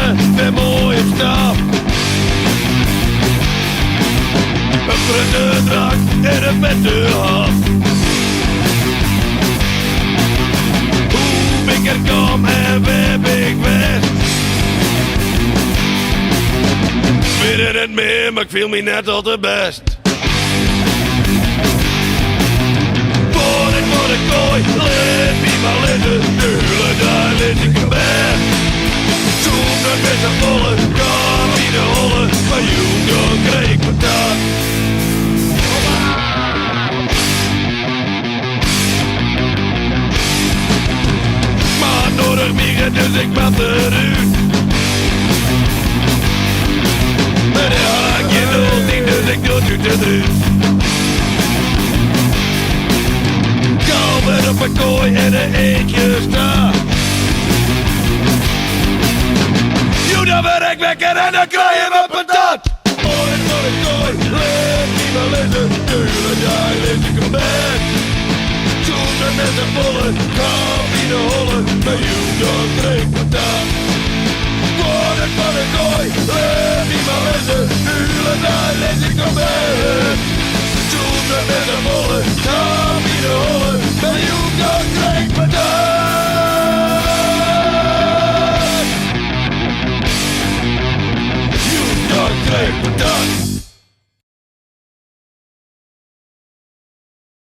moarn wer moai op stap. In grutte drank en in fette hap. Hoe bin ik der kaam en wêr bin ik west? Wit it net mear, mar ik fiel my net al te bêst. Foar ik foar de koai, lit my mar lizze, de hiele dei lis ik yn bêd. Sûp net mear safolle, krap pineholle, mar jûn dan krij ik patat. Mar noadich my dus ik moat derút. Mar dêr ha ik gjin nocht yn, dus ik doch út it rút. Gau wer op 'e koai en de eachjes ta. Jûn dan wurd ik wekker en dan krije we patat. Foar ik foar de koai, lit my mar lizze, de hiele dei lis ik op bêd. Sûp net mear safolle.